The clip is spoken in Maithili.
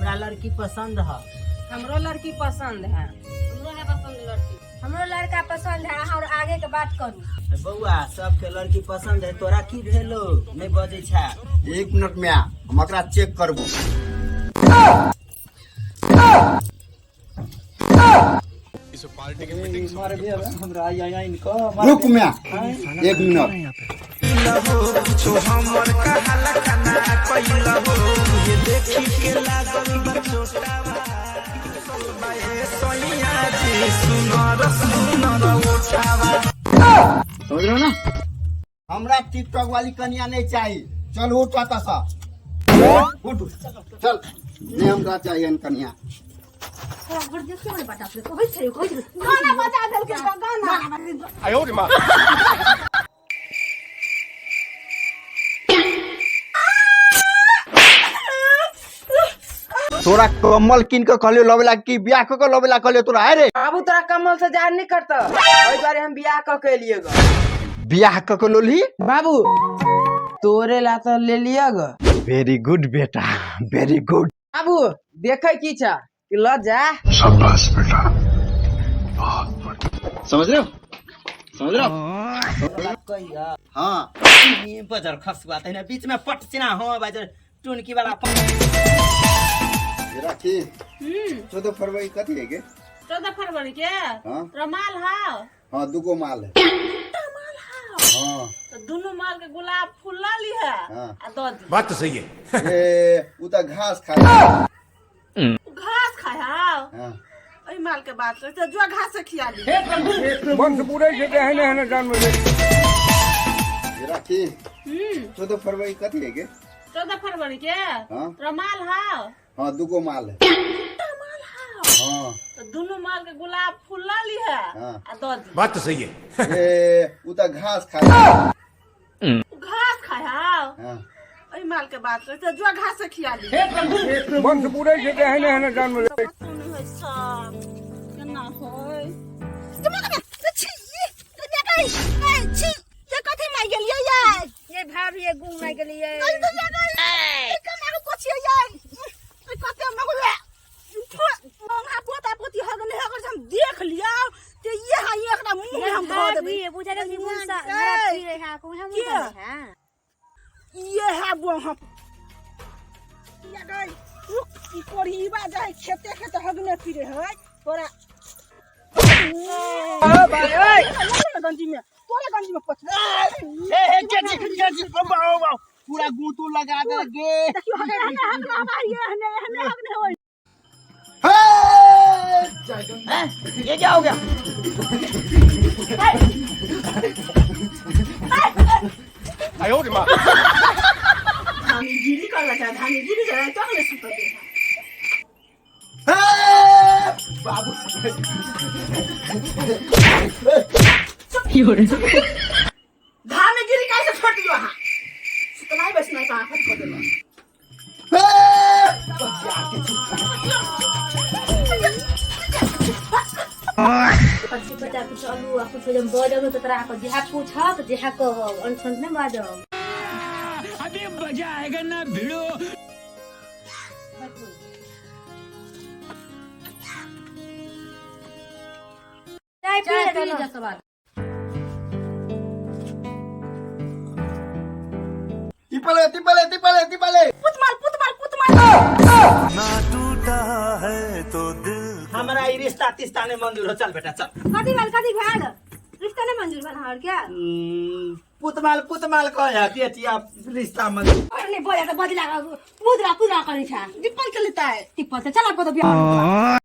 हमरा लड़की पसंद है। हमरो लड़की पसंद है। हमरो है पसंद लड़की। हमरो लड़का पसंद है, अहाँ और आगे के बात करू। बौआ, सबके लड़की पसंद है, तोरा की भेलो नहीं बजै छै? एक मिनट में आ, हम एकरा चेक करबो। रुक में, एक मिनट। समझ रहे हो ना? हमरा टिकटॉक वाली कन्या नहीं चाहिए। चल उठ, आता सा उठ, चल। नहीं हमरा चाहिए कन्या। गाना बजा देलकै तऽ गाना। तोरा कम्बल कीन के कहलियो लबेला की बियाह क के लबेला कहलियो तोरा आय रे? बाबू, तोरा कम्बल से जार नहीं करता, ओहि दुआरे हम बियाह कऽ के एलियै ग। बियाह क के लोलही? बाबू, तोरे ला तऽ ले लिअ ग। वेरी गुड बेटा, वेरी गुड। बाबू, देखै की छ कि ल जा। समझ रहे हो? समझ रहे हो? कहिया? हाँ। ई बजर खसुआ तहिना बीच में पट चिना हो बजर टुनकी वाला। राखी, 14 फरवरी कथी है गे? 14 फरवरी के? हाँ। तोरा माल हाव? हाँ, दुगो माल है। हाँ। तो दुनू माल के गुलाब फूल ल लीहे हाँ। आ दऽ दी। बात तो सही है। ए, उ तऽ घास खा है। घास खाय हाव? हाँ। ओहि माल के बात करै छै, जो घास से खिया ली। राखी, 14 फरवरी कथी है गे? 14 फरवरी के? हाँ। तोरा माल हाव? हाँ, दुगो माल है। हाँ। तो दुनू माल के गुलाब फूल ल लीहे हाँ। आ दऽ दी। बात तो सही है। ए, उ तऽ घास खा है। घास खाय हाव? हाँ। ओहि माल के बात करै छै, जो घास से खिया ली। होइ सब केना होइ? कथी मार गेलियै ये? ये भाभी, ये गुम मार गेलियै। कते मगले पोता पोती हगने हगर हम देख लिया ते ये हां एकरा मुंह में हम धऽ देबै। भाभी, बुझा रही मुंह से घरा पी रहे है को हम के? है। ये है वो हम या गई रुक, ई कोढ़ीबा जाय खेते खेते हगने फिरे है तोरा गंजी में, तोरे गंजी में पछ। ए हे, के जी के जी, बाओ बाओ, पूरा गुतू लगा दे गे। देखियो, हगने हगने हगने हमारी हने हने हगने होय। हैं? ये क्या हो गया? धानी गिरी कर लगा, धानी गिरी जाए तो हमें सुत दे। बाबू। धानी गिरी कैसे छोड़ दियो? हां, सुतनाई बस नहीं कहां फट कर देलो। पच्चीस पचास कुछ आलू आ कुछ जब बजब तऽ तोरा के जेहा पूछब तऽ जेहा कहब, अनसन नहि बाजब। अभी मजा आएगा ना भिड़ो। चाय पी चाय ले। पी दोनों। जा सब आदमी। तिपले तिपले तिपले तिपले। पुतमाल पुतमाल पुतमाल। हमरा ई रिश्ता तिस्ता नहीं मंजूर हो। चल बेटा, चल। कथी भेल? कथी भेल? रिश्ता नहि मंजूर भेल अहाँ के? पुतमाल पुतमाल कह बेटिया, रिश्ता मंजूर। और नहि बजा तऽ बजला पुदरा पुदरा करै छै। डिप्पल के लेता है। टिप्पल से चला को तो बियाह।